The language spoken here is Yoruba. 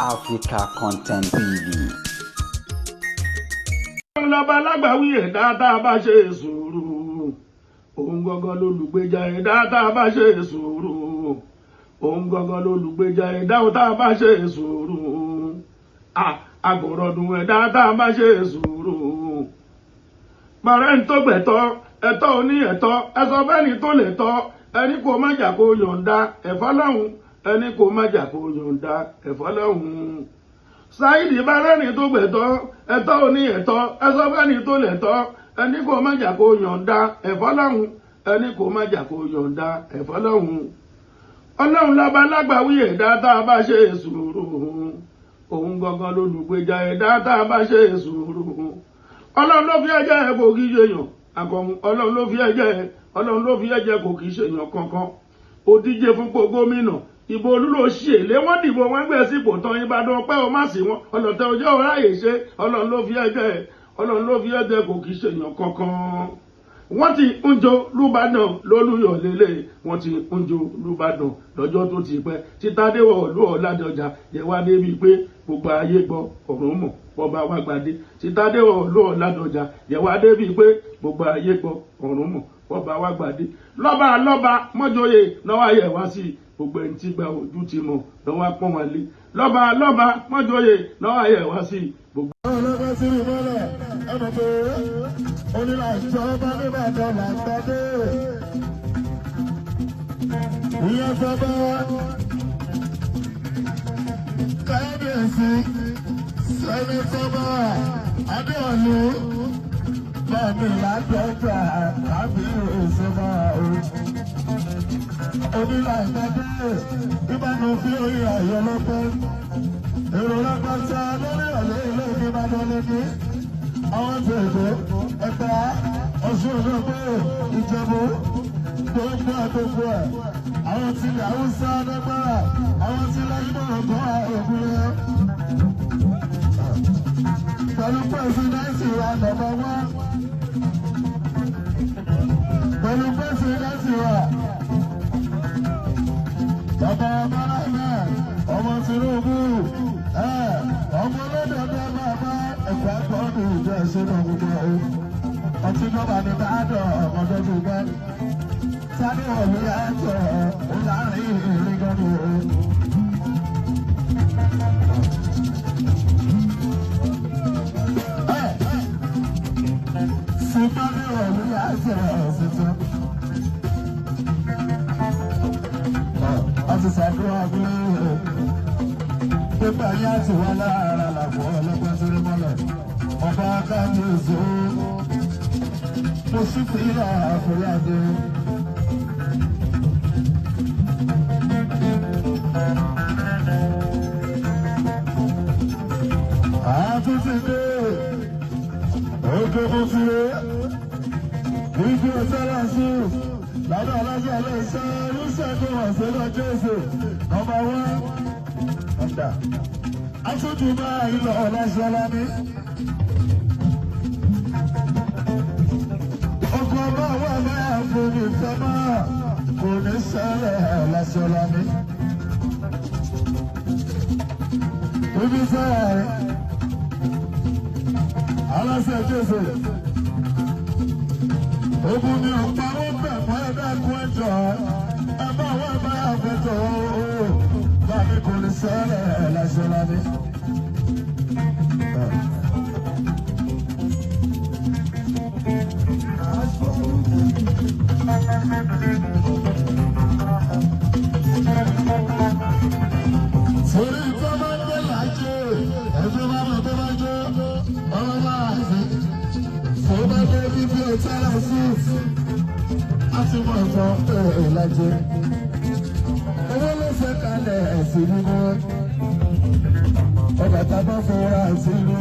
Africa Content TV. Lọ́ba alágbàwí ẹ̀dá tá a bá ṣe sùúrù, òun gangan lolùgbèjà ẹ̀dá tá a bá ṣe sùúrù, òun gangan lolùgbèjà ẹ̀dá tá a bá ṣe sùúrù, àgọ̀rọ̀dùn ẹ̀dá tá a bá ṣe sùúrù. Bàrẹ́ ń tó gbẹ̀tọ́ ẹ̀tọ́ oní ẹ̀tọ́ ẹ̀sọ́ fẹ́ni tó lè tọ́ ẹni kò má jà kó yọ̀ǹda ẹ̀fọ́ lọ́hùn, ẹni kò má jà kó yọ̀ǹda ẹ̀fọ́ lọ́hùn. Saheed bàrẹ́ni tó gbẹ̀tọ́ ẹ̀tọ́ oní ẹ̀tọ́ ẹ̀sọ́ fẹ́ni tó lè tọ́ ẹni kò má jà kó yọ̀ǹda ẹ̀fọ́ lọ́hùn, ẹni kò má jà kó yọ̀ǹda ẹ̀fọ́ lọ́hùn. Ọlọ́run lọ́ba lágbàwí ẹ̀dá tá a bá ṣe sùúrù, òun gangan lolùgbèjà ẹ̀dá tá a bá ṣe sùúrù. Ọlọ́run ló fi ẹ̀jẹ̀ kò kí ṣe yàn àkànmú, Ọlọ́run ló fi ẹ̀jẹ̀, Ọlọ́run ló fi ẹ̀jẹ̀ kò kí ṣe yàn kankan. Ó díje fúnpò gómìnà, ìbò olúlo ṣe lé wọ́n dìbò wọ́n gbé sípò tán, Ìbàdàn pẹ́ o má sí wọn, ọlọ́tẹ̀ ọjọ́ ráyè ṣe. Ọlọ́run ló fi ẹ̀jẹ̀, Ọlọ́run ló fi ẹ̀jẹ̀ kò kí ṣe yàn kankan. Wọ́n ti ń jó lùbàdàn lólùyọ̀ lélẹ̀, wọ́n ti ń jó lùbàdàn lọ́jọ́ tó ti pẹ́. Títàdéwọ̀ olú ọ̀làdọ̀jà yẹ wá débi pé gbogbo ayé gbọ́ ọ̀run mọ̀ bọ́ba wá gbadé. Títàdéwọ̀ olú ọ̀làdọ̀jà yẹ wá débi pé gbogbo ayé gbọ́ ọ̀run mọ̀ bọ́ba wá gbadé. Lọ́ba lọ́ba mọ́jọ́yè lọ́wọ́ ayẹ̀ wá sí gbogbo ẹni tí gba ojú ti mọ̀ lọ́wọ́ pọ́n wọn lé. Lọ́ba lọ́ba mọ́jọ́yè lọ́wọ́ ayẹ̀ wá sí gbogbo. Ọlọ́gbọ́n sí mi mọ́lẹ̀ ẹ mọ̀ pé onílà ìjọba nígbàdàn làgbàdé. Ìyẹn sọ́bà kábíyèsí sẹ́nitọ́bà Adéọ̀lú bàmí làgbàdà kábíyèsí máa o. Onílà ìgbàdé ìbánu fi orí ayọ̀ lọ́pẹ́. Èrò lọ́pẹ́ta lórí ọ̀lẹ́ ilé Ìbàdàn lẹ́ni. Àwọn ti Èkó, Ẹ̀gbá, Ọ̀ṣun Òṣogbo, Ìjẹ̀bú, gbogbo àgbègbè ẹ̀. Àwọn ti ilẹ̀ Haúsá lágbára, àwọn ti ilẹ̀ Ìgbò ọ̀gọ́ ògùn. Pẹ̀lú pẹ̀sìdẹ́ǹtì wa nọ̀bọ̀ wá. Pẹ̀lú pẹ̀sìdẹ́ǹtì wa. Bàbá Bọ́lá náà, ọmọ Tinubu, ọmọ olódòdó bàbá ẹ̀kọ́ àgbọ̀dù ìjọ ìṣúná gbogbo ẹ̀. Ọtí bọ́bà ní bàdàn ọmọdé gbogbo. Sáré òní ẹ̀jọ̀ ọ̀làrin ìrìn gan-an o. Sáré òní ẹ̀jọ̀ ọ̀sìtàn. Àti sàdúrà gbé pépà yá ti wá lára làbọ̀ ọlọ́pàá tó rí mọ́lẹ̀. Ọba kábíyèsí ó mo sì fi ilà àfọláde. Àtúntì dé òkè mo ti rè ibi ọ̀sẹ̀ sí lábẹ́ aláṣẹ aláṣẹ olùṣègùn ọ̀sẹ̀ lọ́jọ́ nọ́mbà 1 ọ̀dà. Aṣojú máa ń lọ ọ̀làṣẹ lábẹ́. Ọkọ̀ bá wà máa fún mi fẹ́ máa kò ní ṣẹlẹ̀ ọ̀làṣẹ lábẹ́. Ibi sẹ́yà aláṣẹ Jésù. Ogun ni ọ̀pá wọn bẹ̀ mọ́ ẹ̀dá kún ẹ̀jọ̀ ẹ bá wọn bá àfẹ́tọ̀ ooo bámi kò ní sẹ́lẹ̀ láṣẹ lábẹ́. Torí tó bá ń gbé lájẹ́ ẹ̀fọ́ bá mọ̀ tó bá jó ọmọ máa fi. Tó bá dé bíbí ọ̀tá lásì, á ti mọ̀ ọ̀tọ̀ ẹ̀ lájẹ́. Owó ló fẹ́ kalẹ̀ ẹ̀sìn nínú. Ọba tá a bá fọwọ́ra sí inú.